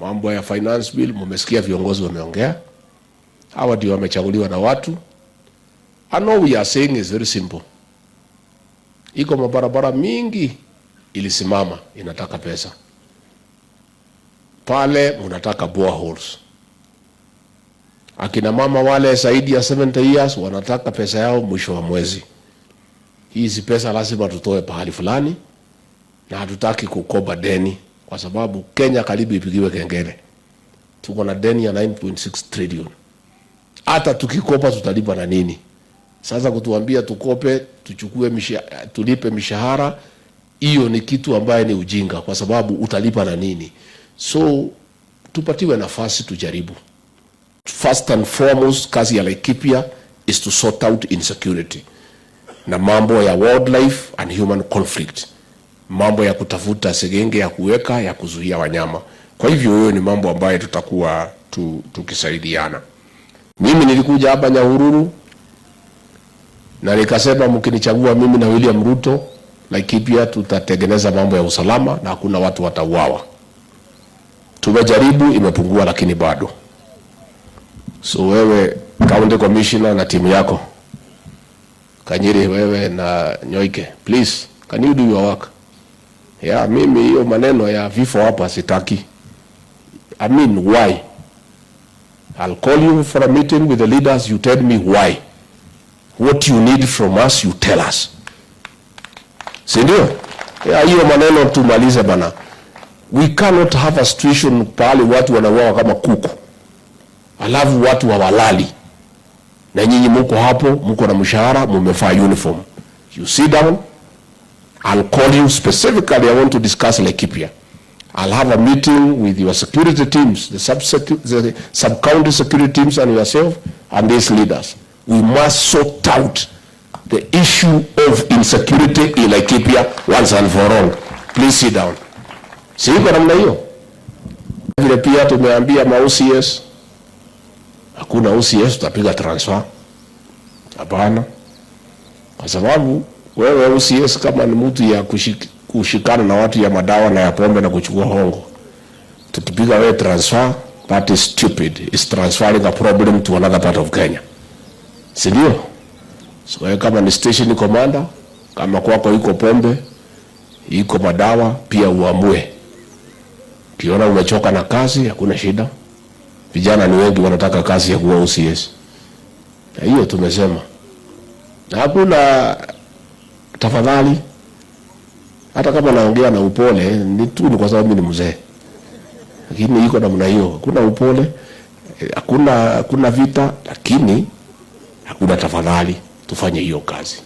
Mambo ya finance bill, mumesikia viongozi wameongea. Hawa ndio wamechaguliwa na watu. And all we are saying is very simple. Iko mabarabara mingi ilisimama, inataka pesa. Pale munataka boreholes. Akina mama wale zaidi ya 70 years wanataka pesa yao mwisho wa mwezi. Hizi pesa lazima tutoe pahali fulani, na hatutaki kukopa deni kwa sababu Kenya karibu ipigiwe kengele. Tuko na deni ya 9.6 trillion. Hata tukikopa tutalipa na nini? Sasa kutuambia tukope tuchukue tulipe mishahara, hiyo ni kitu ambaye ni ujinga, kwa sababu utalipa na nini? So tupatiwe nafasi tujaribu. First and foremost, kazi ya Laikipia is to sort out insecurity na mambo ya wildlife and human conflict, mambo ya kutafuta seng'enge ya kuweka ya kuzuia wanyama. Kwa hivyo hiyo ni mambo ambayo tutakuwa tukisaidiana. Mimi nilikuja hapa Nyahururu na nikasema mkinichagua mimi na William Ruto, Laikipia tutatengeneza mambo ya usalama na hakuna watu watauawa. Tumejaribu, imepungua, lakini bado. So wewe county commissioner na timu yako Kanyiri, wewe na Nyoike, please can you do your work? Yeah, mimi hiyo maneno ya vifo hapa sitaki. I mean, why? I'll call you for a meeting with the leaders, you tell me why. What you need from us, you tell us. Si ndio? Yeah, hiyo maneno tumalize bana. We cannot have a situation pahali watu wanauawa kama kuku, alafu watu hawalali, na nyinyi muko hapo, muko na mshahara, mumevaa uniform. You sit down, I'll call you specifically, I want to discuss Laikipia. I'll have a meeting with your security teams, the sub-county security teams and yourself and these leaders. We must sort out the issue of insecurity in Laikipia once and for all. Please sit down. Si iko namna hiyo? Vile pia tumeambia ma OCS, hakuna OCS tutapiga transfer. Hapana, kwa sababu wewe OCS kama ni mtu ya kushikana na watu ya madawa na ya pombe na kuchukua hongo, tukipiga wewe transfer, that is stupid. It's transferring a problem to another part of Kenya, si ndio? So wewe kama ni station commander, kama kwako iko pombe iko madawa, pia uamue. Ukiona umechoka na kazi, hakuna shida. Vijana ni wengi wanataka kazi ya kuwa OCS, na hiyo tumesema, na hakuna tafadhali. Hata kama naongea na upole ni tu ni kwa sababu mimi ni mzee, lakini iko namna hiyo. Hakuna upole, hakuna vita, lakini hakuna tafadhali. Tufanye hiyo kazi.